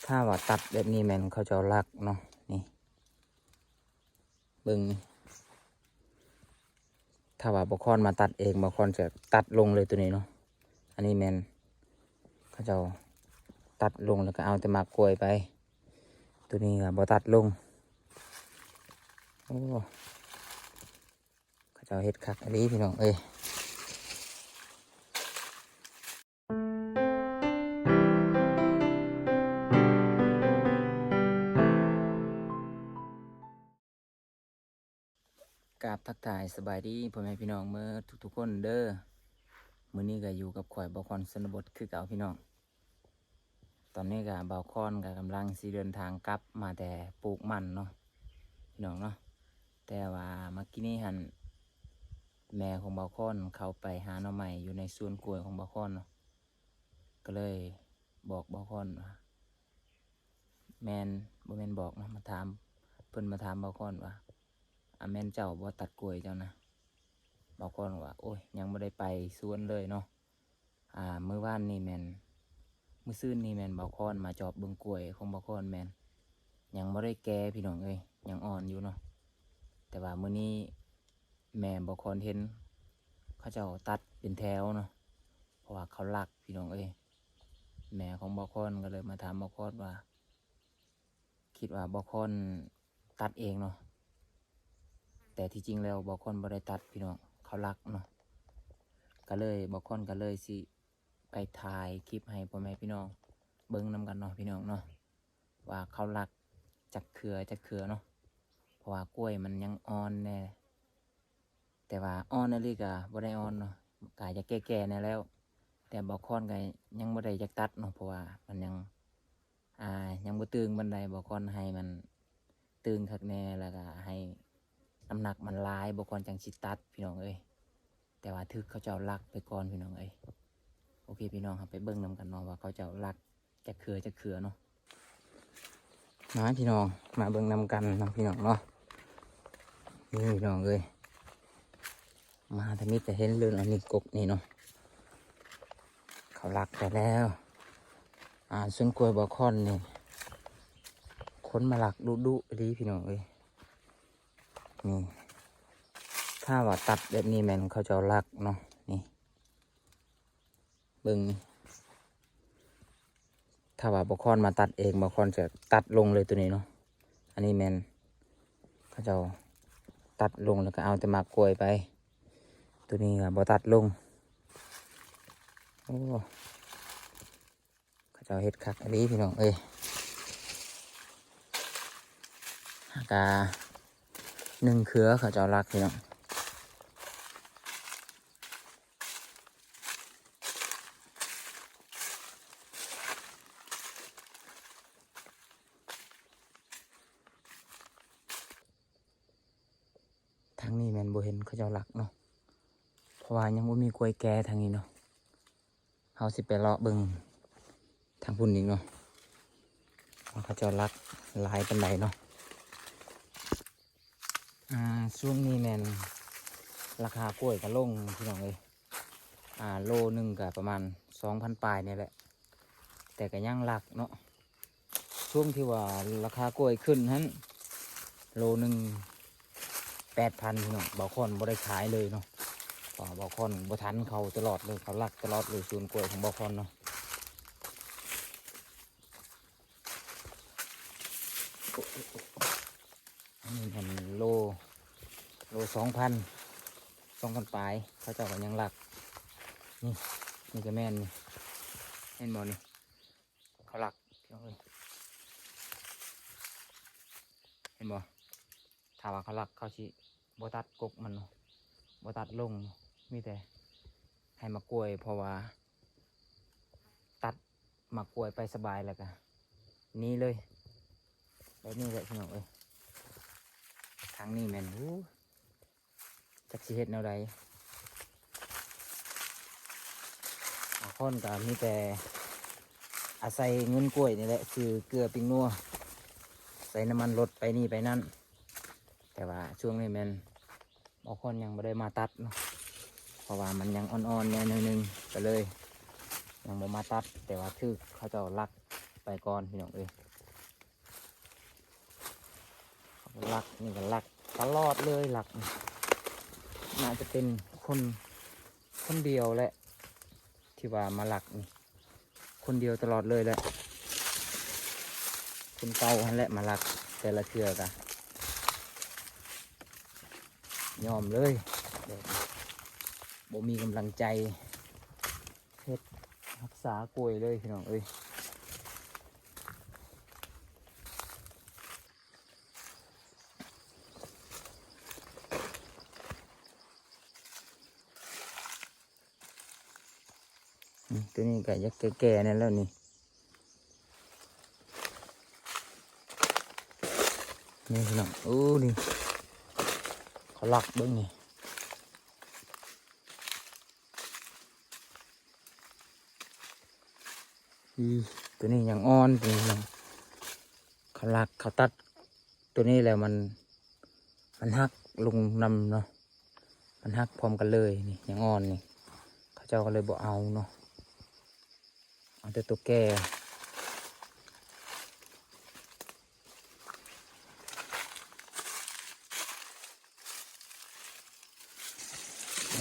ຖ້າວ່າຕັດແບບນີ້ແມ່ນເຂົາເຈົ້າລັກເນາະ ນີ້ ເບິ່ງນີ້ ຖ້າວ່າບ່າວຄອນມາຕັດເອງ ບ່າວຄອນຈະຕັດລົງເລີຍໂຕນີ້ເນາະ. ອັນນີ້ແມ່ນເຂົາເຈົ້າຕັດລົງ ແລ້ວກໍເອົາແຕ່ໝາກກ້ວຍໄປ ໂຕນີ້ກໍບໍ່ຕັດລົງ. ໂອ້ ເຂົາເຈົ້າເຮັດຄັກອີ່ຫຼີພີ່ນ້ອງເອີຍ. ກາບທັກທາຍສະບາຍດີພໍ່ແມ່ພີ່ນ້ອງເໝິດທຸກໆຄົນເດີ. ມື້ນີ້ກໍຢູ່ກັບຂ້ອຍ ບ່າວຄອນຊົນນະບົດ ຄືເກົ່າພີ່ນ້ອງ. ຕອນນີ້ກໍບ່າວຄອນກໍກຳລັງຊິເດີນທາງກັບມາແຕ່ປູກມັນເນາະ ພີ່ນ້ອງເນາະ. ແຕ່ວ່າເມື່ອກີ້ນີ້ຫັ້ນ ແມ່ຂອງບ່າວຄອນເຂົ້າໄປຫາໜໍ່ໄມ້ຢູ່ໃນສວນກ້ວຍຂອງບ່າວຄອນເນາະ ກໍເລີຍບອກບ່າວຄອນວ່າ ແມ່ນ ບໍ່ແມ່ນບອກເນາະ ມາຖາມ ເພິ່ນມາຖາມບ່າວຄອນວ່າ ອາ ແມ່ນເຈົ້າບໍ່ຕັດກ້ວຍເຈົ້ານະ? ບ່າວຄອນວ່າ ໂອ້ຍ ຍັງບໍ່ໄດ້ໄປສວນເລີຍເນາະ. ອາ ມື້ວານນີ້ແມ່ນ ມື້ຊືນນີ້ແມ່ນບ່າວຄອນມາຈອບເບິ່ງກ້ວຍຂອງບ່າວຄອນ ແມ່ນຍັງບໍ່ໄດ້ແກ່ພີ່ນ້ອງເອີຍ ຍັງອ່ອນຢູ່ເນາະ. ແຕ່ວ່າມື້ນີ້ແມ່ບ່າວຄອນເຫັນເຂົາເຈົ້າຕັດເປັນແຖວເນາະ ເພາະວ່າເຂົາລັກພີ່ນ້ອງເອີຍ. ແມ່ຂອງບ່າວຄອນກໍເລີຍມາຖາມບ່າວຄອນວ່າ ຄິດວ່າບ່າວຄອນຕັດເອງເນາະ ແຕ່ທີ່ຈິງແລ້ວບ່າວຄອນບໍ່ໄດ້ຕັດພີ່ນ້ອງ ເຂົາລັກເນາະ. ກໍເລີຍ ບ່າວຄອນກໍເລີຍຊິໄປຖ່າຍຄລິບໃຫ້ພໍ່ແມ່ພີ່ນ້ອງເບິ່ງນຳກັນເນາະ ພີ່ນ້ອງເນາະ ວ່າເຂົາລັກຈັກເຄືອຈັກເຄືອເນາະ ເພາະວ່າກ້ວຍມັນຍັງອ່ອນແດ່. ແຕ່ວ່າອ່ອນອີ່ຫຼີກໍບໍ່ໄດ້ອ່ອນເນາະ ກໍຢາກແກ່ໆແດ່ແລ້ວ ແຕ່ບ່າວຄອນກໍຍັງບໍ່ໄດ້ຢາກຕັດເນາະ ເພາະວ່າມັນຍັງ ອາ ຍັງບໍ່ຕຶງປານໃດ. ບ່າວຄອນໃຫ້ມັນຕຶງຄັກແນ່ ແລ້ວກໍໃຫ້ນ້ຳໜັກມັນຫຼາຍ ບ່າວຄອນຈັ່ງຊິຕັດພີ່ນ້ອງເອີຍ. ແຕ່ວ່າຖືກເຂົາເຈົ້າລັກໄປກ່ອນພີ່ນ້ອງເອີຍ. ໂອເຄພີ່ນ້ອງ ເຮົາໄປເບິ່ງນຳກັນເນາະ ວ່າເຂົາເຈົ້າລັກ ຈັກເຄືອຈັກເຄືອເນາະ. ມາພີ່ນ້ອງ ມາເບິ່ງນຳກັນເນາະ ພີ່ນ້ອງເນາະ. ນີ້ພີ່ນ້ອງເອີຍ ມາທຳອິດຈະເຫັນເລີຍ ອັນນີ້ກົກນີ້ເນາະ ເຂົາລັກໄປແລ້ວ. ອາ ສວນກ້ວຍບ່າວຄອນນີ້ ຄົນມາລັກດຸໆອີ່ຫຼີພີ່ນ້ອງເອີຍ. ນີ້ ຖ້າວ່າຕັດແບບນີ້ແມ່ນເຂົາເຈົ້າລັກເນາະ ນີ້ ເບິ່ງນີ້ ຖ້າວ່າບ່າວຄອນມາຕັດເອງ ບ່າວຄອນຈະຕັດລົງເລີຍໂຕນີ້ເນາະ. ອັນນີ້ແມ່ນເຂົາເຈົ້າຕັດລົງ ແລ້ວກໍເອົາແຕ່ໝາກກ້ວຍໄປ ໂຕນີ້ກໍບໍ່ຕັດລົງ. ໂອ້ ເຂົາເຈົ້າເຮັດຄັກອີ່ຫຼີພີ່ນ້ອງເອີຍ. ຫາກະໜຶ່ງເຄືອເຂົາເຈົ້າລັກພີ່ນ້ອງ. ທາງນີ້ແມ່ນບໍ່ເຫັນເຂົາເຈົ້າລັກເນາະ ເພາະວ່າຍັງບໍ່ມີກ້ວຍແກ່ທາງນີ້ເນາະ. ເຮົາຊິໄປເລາະເບິ່ງທາງພຸ້ນອີກເນາະ ວ່າເຂົາເຈົ້າລັກຫຼາຍປານໃດເນາະ. ອາ ຊ່ວງນີ້ແມ່ນລາຄາກ້ວຍກໍລົງພີ່ນ້ອງເອີຍ. ອາ ໂລໜຶ່ງກໍປະມານສອງພັນປາຍນີ້ແຫຼະ ແຕ່ກໍຍັງລັກເນາະ. ຊ່ວງທີ່ວ່າລາຄາກ້ວຍຂຶ້ນຫັ້ນ ໂລໜຶ່ງແປດພັນພີ່ນ້ອງ. ບ່າວຄອນບໍ່ໄດ້ຂາຍເລີຍເນາະ ເພາະວ່າບ່າວຄອນບໍ່ທັນເຂົາຕະຫຼອດເລີຍ ເຂົາລັກຕະຫຼອດເລີຍ ສວນກ້ວຍຂອງບ່າວຄອນເນາະ. ອັນນີ້ແມ່ນໂລ ໂລສອງພັນ ສອງພັນປາຍ ເຂົາເຈົ້າກໍຍັງລັກ. ນີ້ ນີ້ກໍແມ່ນ ນີ້ ເຫັນບໍ່ນີ້ ເຂົາລັກພີ່ນ້ອງເອີຍ ເຫັນບໍ່? ຖ້າວ່າເຂົາລັກ ເຂົາຊິບໍ່ຕັດກົກມັນເນາະ ບໍ່ຕັດລົງເນາະ ມີແຕ່ໃຫ້ໝາກກ້ວຍ ເພາະວ່າຕັດໝາກກ້ວຍໄປສະບາຍແລ້ວກະໜີເລີຍ ແບບນີ້ແຫຼະພີ່ນ້ອງເອີຍ. ທາງນີ້ແມ່ນ ໂອ້ ຈັກຊິເຮັດແນວໃດ ບາງຄົນກໍມີແຕ່ອາໄສເງິນກ້ວຍນີ້ແຫຼະ ຊື້ເກືອປີ້ງນົວ ໃສ່ນ້ຳມັນລົດໄປນີ້ໄປນັ້ນ. ແຕ່ວ່າຊ່ວງນີ້ແມ່ນບາງຄົນຍັງບໍ່ໄດ້ມາຕັດເນາະ ເພາະວ່າມັນຍັງອ່ອນໆແດ່ໜ້ອຍໜຶ່ງ ກໍເລີຍຍັງບໍ່ມາຕັດ. ແຕ່ວ່າຖືກເຂົາເຈົ້າລັກ ໄປກ່ອນພີ່ນ້ອງເອີຍ. ລັກນີ້ກໍລັກຕະຫຼອດເລີຍ ລັກນີ້ ໜ້າຈະເປັນຄົນ ຄົນດຽວແຫຼະ ທີ່ວ່າມາລັກນີ້ ຄົນດຽວຕະຫຼອດເລີຍແຫຼະ ຄົນເກົ່າຫັ້ນແຫຼະມາລັກແຕ່ລະເທື່ອກະ ຍອມເລີຍ ແບບບໍ່ມີກຳລັງໃຈເຮັດ ຮັກສາກ້ວຍເລີຍພີ່ນ້ອງເອີຍ. ອືມ ຕົວນີ້ກໍຢາກແກ່ໆ ແດ່ແລ້ວນີ້ ນີ້ພີ່ນ້ອງ. ໂອ້ ນີ້ ເຂົາລັກເບິ່ງນີ້ ອີ ຕົວນີ້ຍັງອ່ອນ ຕົວນີ້ພີ່ນ້ອງ ເຂົາລັກ ເຂົາຕັດຕົວນີ້ແລ້ວ ມັນ ມັນຫັກລົງນຳເນາະ ມັນຫັກພ້ອມກັນເລີຍ. ນີ້ຍັງອ່ອນນີ້ ເຂົາເຈົ້າກໍເລີຍບໍ່ເອົາເນາະ ເອົາແຕ່ຕົວແກ່.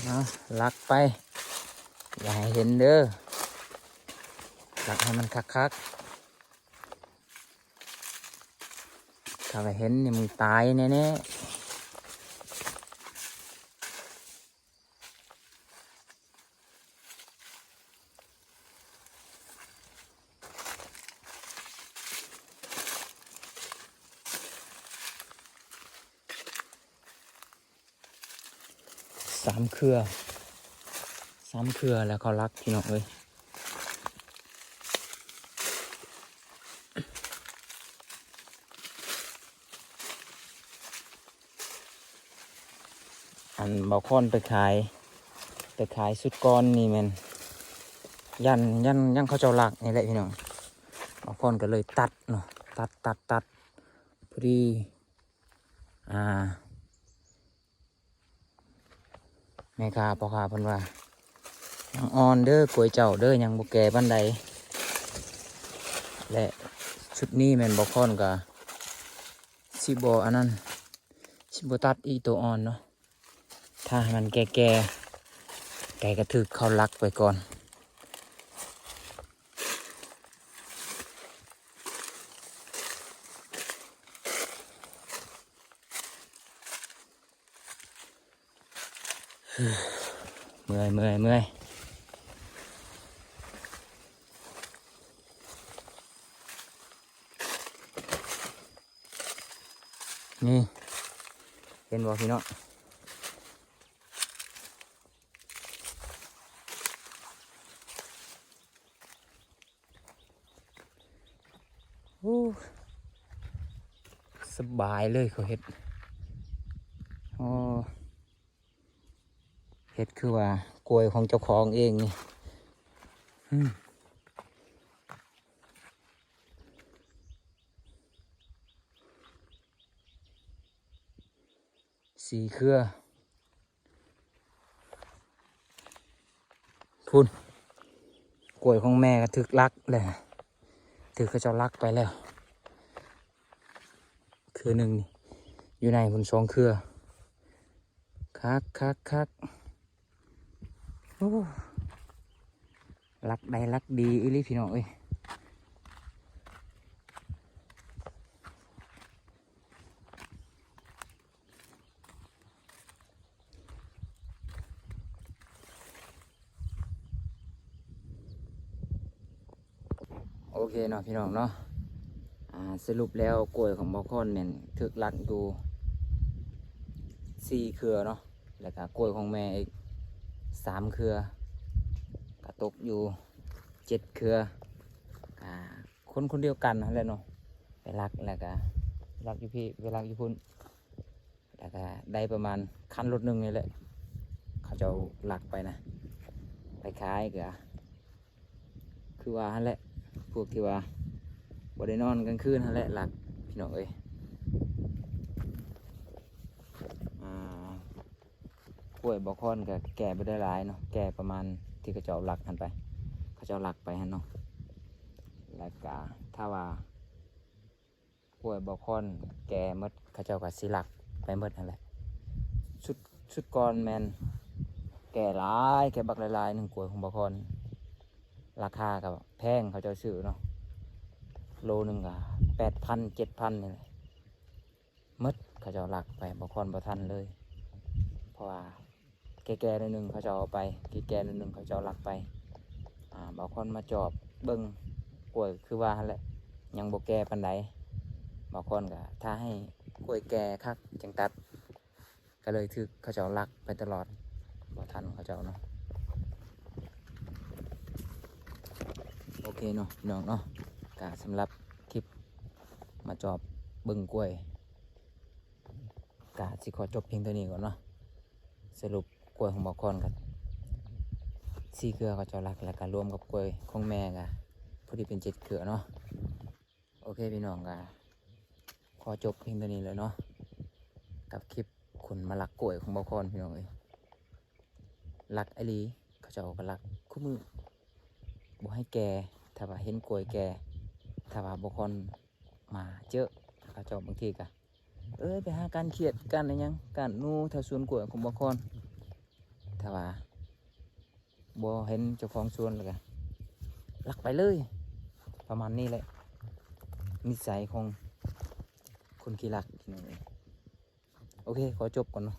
ເອົາ ລັກໄປ ຢ່າໃຫ້ເຫັນເດີ ລັກໃຫ້ມັນຄັກໆ. ຖ້າວ່າເຫັນນີ້ມຶງຕາຍແນ່ໆ. ສາມເຄືອ ສາມເຄືອແລ້ວເຂົາລັກ ພີ່ນ້ອງເອີຍ. ອັນບ່າວຄອນໄປຂາຍ ໄປຂາຍຊຸດກ່ອນນີ້ແມ່ນ ຢ້ານ ຢ້ານ ຢ້ານເຂົາເຈົ້າລັກນີ້ແຫຼະພີ່ນ້ອງ. ບ່າວຄອນກໍເລີຍຕັດເນາະ ຕັດ ຕັດ ຕັດ ພໍດີ ອ່າ ແມ່ຄ້າພໍ່ຄ້າເພິ່ນວ່າ ຍັງອ່ອນເດີ ກ້ວຍເຈົ້າເດີ ຍັງບໍ່ແກ່ປານໃດ ແລະ ຊຸດນີ້ແມ່ນບ່າວຄອນກໍຊິບໍ່ອັນນັ້ນ ຊິບໍ່ຕັດອີ່ໂຕອ່ອນເນາະ ຖ້າໃຫ້ມັນແກ່ໆ ແກ່ກໍຖືກເຂົາລັກໄປກ່ອນ. ເມື່ອຍ ເມື່ອຍ ເມື່ອຍ. ນີ້ ເຫັນບໍ່ພີ່ນ້ອງ? ໂອ້ ສະບາຍເລີຍເຂົາເຮັດ. ໂອ້ ເຮັດຄືວ່າກ້ວຍຂອງເຈົ້າຂອງເອງນີ້. ອືມ ສີ່ເຄືອ ພຸ້ນ ກ້ວຍຂອງແມ່ກໍຖືກລັກແລ້ວ ຖືກເຂົາເຈົ້າລັກໄປແລ້ວ ເຄືອໜຶ່ງນີ້ ຢູ່ໃນພຸ້ນສອງເຄືອ ຄັກໆໆ. ໂອ້ ລັກໄດ້ລັກດີອີ່ຫຼີພີ່ນ້ອງເອີຍ. ໂອເຄເນາະພີ່ນ້ອງເນາະ ອ່າ ສະຫຼຸບແລ້ວກ້ວຍຂອງບ່າວຄອນແມ່ນຖືກລັກຢູ່ສີ່ເຄືອເນາະ ແລ້ວກະກ້ວຍຂອງແມ່ອີກສາມເຄືອ ກະຕົກຢູ່ເຈັດເຄືອ. ກະຄົນຄົນດຽວກັນຫັ້ນແຫຼະເນາະ ໄປລັກ ແລ້ວກະລັກຢູ່ພີ້ ໄປລັກຢູ່ພຸ້ນ. ແລ້ວກະໄດ້ປະມານຄັນລົດໜຶ່ງນີ້ແຫຼະ ເຂົາເຈົ້າລັກໄປນະ ໄປຂາຍກະຄືວ່າຫັ້ນແຫຼະ ພວກທີ່ວ່າບໍ່ໄດ້ນອນກາງຄືນຫັ້ນແຫຼະລັກ ພີ່ນ້ອງເອີຍ. ອ່າ ກ້ວຍບ່າວຄອນກະແກ່ບໍ່ໄດ້ຫຼາຍເນາະ ແກ່ປະມານທີ່ເຂົາເຈົ້າລັກຫັ້ນໄປ ເຂົາເຈົ້າລັກໄປຫັ້ນເນາະ ແລ້ວກະ ຖ້າວ່າກ້ວຍບ່າວຄອນແກ່ໝົດ ເຂົາເຈົ້າກໍຊິລັກໄປໝົດຫັ້ນແຫຼະ. ຊຸດ ຊຸດກ່ອນແມ່ນແກ່ຫຼາຍ ແກ່ບັກຫຼາຍໆໜຶ່ງ ກ້ວຍຂອງບ່າວຄອນ. ລາຄາກໍແພງ ເຂົາເຈົ້າຊື້ເນາະ ໂລໜຶ່ງກໍແປດພັນ ເຈັດພັນນີ້ແຫຼະ. ໝົດ ເຂົາເຈົ້າລັກໄປ ບ່າວຄອນບໍ່ທັນເລີຍ ເພາະວ່າແກ່ໆໜ້ອຍໜຶ່ງເຂົາເຈົ້າເອົາໄປ ແກ່ໆໜ້ອຍໜຶ່ງເຂົາເຈົ້າລັກໄປ. ອ່າ ບ່າວຄອນມາຈອບເບິ່ງກ້ວຍ ຄືວ່າຫັ້ນແຫຼະ ຍັງບໍ່ແກ່ປານໃດ. ບ່າວຄອນກໍຖ້າໃຫ້ກ້ວຍແກ່ຄັກຈຶ່ງຕັດ ກໍເລີຍຖືກເຂົາເຈົ້າລັກໄປຕະຫຼອດ ບໍ່ທັນເຂົາເຈົ້າເນາະ. ໂອເຄເນາະ ພີ່ນ້ອງເນາະ ກະສຳລັບຄລິບມາຈອບເບິ່ງກ້ວຍ ກະຊິຂໍຈົບພຽງເທົ່ານີ້ກ່ອນເນາະ. ສະຫຼຸບກ້ວຍຂອງບ່າວຄອນກະສີ່ເຄືອເຂົາເຈົ້າລັກ ແລ້ວກະລວມກັບກ້ວຍຂອງແມ່ກະພໍດີເປັນເຈັດເຄືອເນາະ. ໂອເຄ ພີ່ນ້ອງ ກະຂໍຈົບພຽງເທົ່ານີ້ແຫຼະເນາະ ກັບຄລິບຄົນມາລັກກ້ວຍຂອງບ່າວຄອນ ພີ່ນ້ອງເອີຍ. ລັກອີ່ຫຼີ ເຂົາເຈົ້າກໍລັກຄູ່ມື້ ບໍ່ໃຫ້ແກ່ ຖ້າວ່າເຫັນກ້ວຍແກ່. ຖ້າວ່າບ່າວຄອນມາເຈີ ເຂົາເຈົ້າບາງທີກໍ ເອີຍ ໄປຫາການຂຽດ ການອີ່ຫຍັງ ການໜູແຖວສວນກ້ວຍຂອງບ່າວຄອນ. ຖ້າວ່າ ບໍ່ເຫັນເຈົ້າຂອງສວນແລ້ວກະລັກໄປເລີຍ. ປະມານນີ້ແຫຼະ ນິໄສຂອງຄົນຂີ້ລັກ ພີ່ນ້ອງເອີຍ. ໂອເຄ ຂໍຈົບກ່ອນເນາະ.